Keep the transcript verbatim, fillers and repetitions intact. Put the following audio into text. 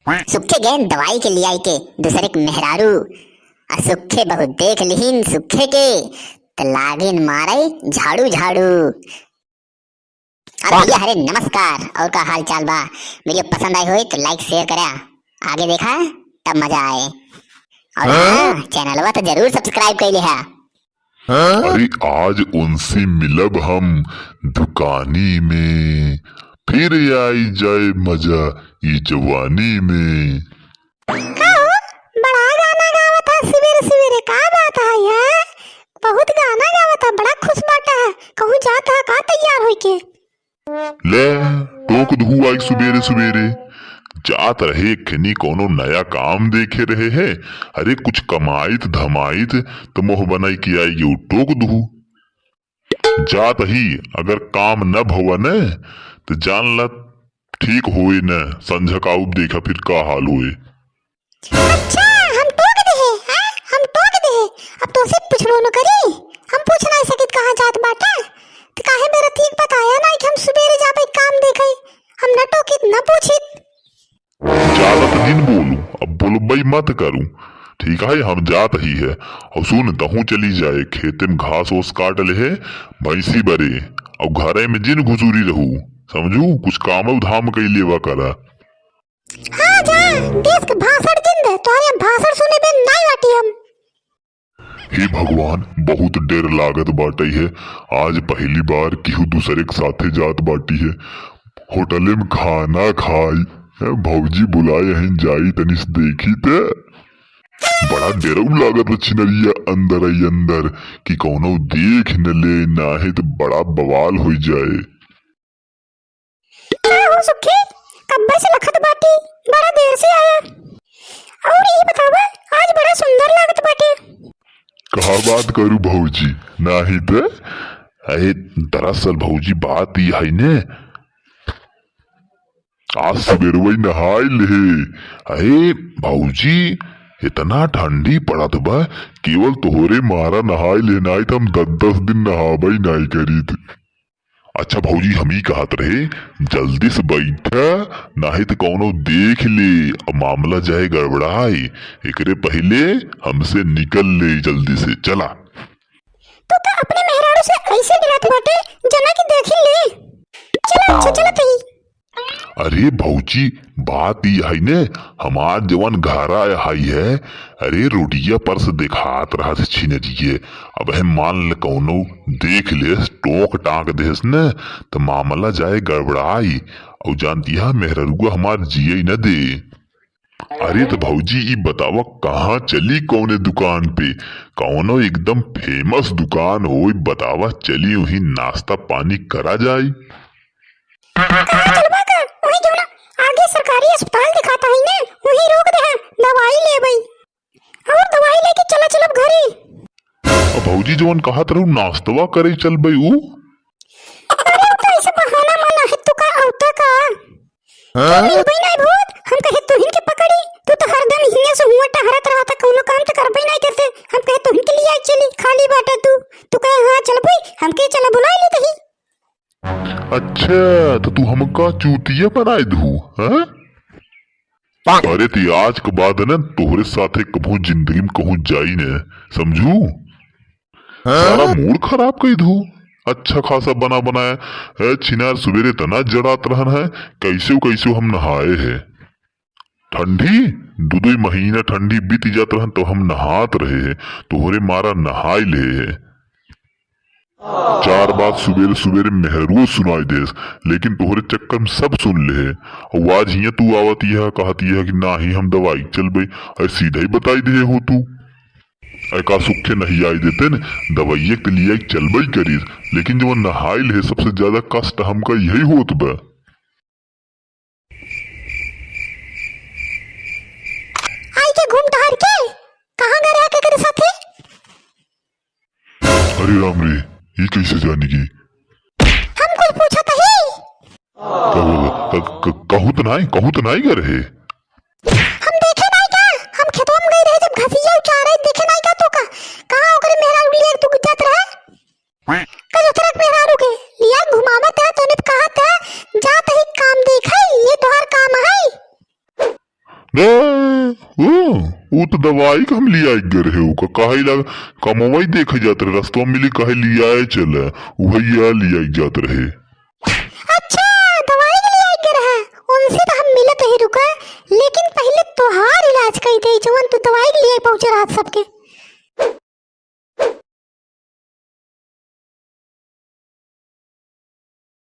सुखे गएन दवाई के लियाई के दूसरे के मेहरारू। आ सुखे बहुत देख लिहिन सुखे के, त लागिन मारे झाड़ू झाड़ू। अरे भैया, अरे नमस्कार, और का हाल चाल बा? वीडियो पसंद आई होई तो like share करा, आगे देखा तब मजा आए। और हाँ? हाँ, चैनलवा तो जरूर subscribe कर लिहा। अरे आज उनसे मिलब हम दुकानी में, फिर आई जाए मजा ई जवानी में। का हो, बड़ा गाना गावत है सुबेरे सुबेरे, का बात है यार? बहुत गाना गावत है, बड़ा खुश बाटा है। कहूँ जात है का तैयार होइके? ले, टोक दुहू आई सुबेरे सुबेरे। जात रहे खनी कौनो नया काम देखे रहे है। अरे कुछ कमाइत धमाइत त मोह बनाई के आई, यू टोक दुहू। जात ही अगर काम न भवा न, त जान ल ठीक होए न, संझक आउब देखा फिर का हाल होए। अच्छा, हम टोक देहे, हैं? हम टोक देहे। अब तोसे पूछबो न करी। हम पूछ नाहीं सकित कहाँ जात बाटा। त काहे मेरा ठीक बताया नाहीं कि हम सुबेरे जाबे काम देखे। हम न टोकित, न पूछित। ज्यादा तो जिन बोलू, अब बोलबई मत करू। ठीक है, हम जात ही है। और सुन, तहूँ चली जाए, खेते में घास ओस काट ले है, भैंसी बरे, और घरे में जिन घुसूरी रहू, समझू, कुछ काम धाम कई लेवा करा। हाँ जा, देश के भाषण जिन दे, तोहरे भाषण सुने में नाई बाटी हम। हे भगवान, बहुत डर लागत बाटे है। आज पहली बार केहू दूसरे के साथे जात बाटी है। होटले में खाना खाई, हैं, भौजी बुलाए हैं, जाई तनिस देखी ते। बड़ा डरऊ लागत बा छिनरिया अंदर ही अंदर कि कौनो देख न ले, नाहीं तो बड़ा बवाल हो जाए। का हो सुखी, कब्बे से लखत बाटी, बड़ा देर से आया। और ई बतावा, आज बड़ा सुंदर लागत बाटे। का बात करू भौजी, नाहीं त, अरे दरअसल भौजी बात ई है ने, आज सुबेरवई नहाई ले। अरे भौजी, इतना ठंडी पड़त बा, केवल तोहरे मारा नहाई ले, नाहीं त हम दस दस दिन नहाबई नाहीं करीत। अच्छा भौजी, हम ई कहत रहे, जल्दी से बैठा, नाहीं त कौनो देख ले, अब मामला जाए गड़बड़ाई। एकरे पहिले हमसे निकल ले जल्दी से, चला। तू तो अपने मेहरारू से ऐसे डरत बाटे, जना कि देख ही ले। चला, अच्छा, चला तही। अरे भौजी, बात ई है ने, हमार जवन घरा आई है, अरे रोडिया पर से देखात रहत छिनरिये। अब है मान ले कौनो देख लेस, टोक टाक देस न, त मामला जाए गड़बड़ाई। और जानती है मेहररुआ हमार जिए न दे। अरे त भौजी ई बतावा कहाँ चली, कौने दुकान पे? कौनो एकदम famous दुकान होई, बतावा चली वहीं नाश्ता पानी करा जाई। कहाँ चलबा का? वही जौन आगे सरकारी अस्पताल दिखाता है ने, वही रोक दे, दवाई लेबई। और दवाई लेके चला चलब घरे। अब भौजी जवन कहत रहू नाश्तवा करे चलबई ऊ? अरे ऊ तो ऐसे बहाना माना है, तू का औता का? हाँ? चलबई नाहीं भूत, हम कहे तुहिन के पकड़ी, तू तो हरदम हियां से हुआं टहरत रहता, कौनो काम तो करबई नाहीं करते, हम कहे तुहिन के लिए आई चली, खाली बाटा तू, तू कहे हाँ चलबई, हमके चला बुलाई ले तही। अच्छा, तो तू हमका चूतिया बनाए दू, हाँ? अरे, ती आज के बाद न तोहरे साथे कभू जिंदगी में कहूँ जाई न, समझू? हाँ? सारा mood खराब कई दू। अच्छा खासा बना बनाया है, छिनार सुबेरे तना जड़ात रहन है, कैसे कैसे हम नहाए है। ठंडी, दू दू महीना ठंडी बीत जात रहन, तो हम नहात रहे है, तोहरे मारा नहाई ले है। चार बात सुबेरे सुबेरे मेहरुओ सुनाई देस, लेकिन तोहरे चक्कर में सब सुन ले है। और आज हियां तू आवत यह कहत यह कि नाही हम दवाई चलबे, अरे सीधा ही बताई दे हो तू। अरे का सुखे नहीं आई देते न, दवाइये के लिए चलबे करीस, लेकिन जब नहाई ले सबसे ज्यादा कष्ट हमका यही होत बा। आई के घूम टहर के कहाँ गए रहा केकरे साथे? अरे राम रे, ई कैसे जानी की? हम कुछ पूछत ही। कहू, क-, क-, कहू त नाई, कहू त नाई गए रहे। हम देखे नाई का? हम खेतवा में गए रहे जब घसिया उचारे, देखे नाई का तो का? कहाँ ओकरे मेहरारू लिए तू जात रहा? का दूसरा के मेहरारू के लिया घुमावत है, तूने कहा था, "जा तही काम देखे, ये तोहार काम है।" रे, ओ, उ त दवाई के हम लियाइ गे रहे, ओका काहे ला कमवई देखे जात रहे, रस्तवा मिली काहे लियाए चले, उहइया लियाइ जात रहे।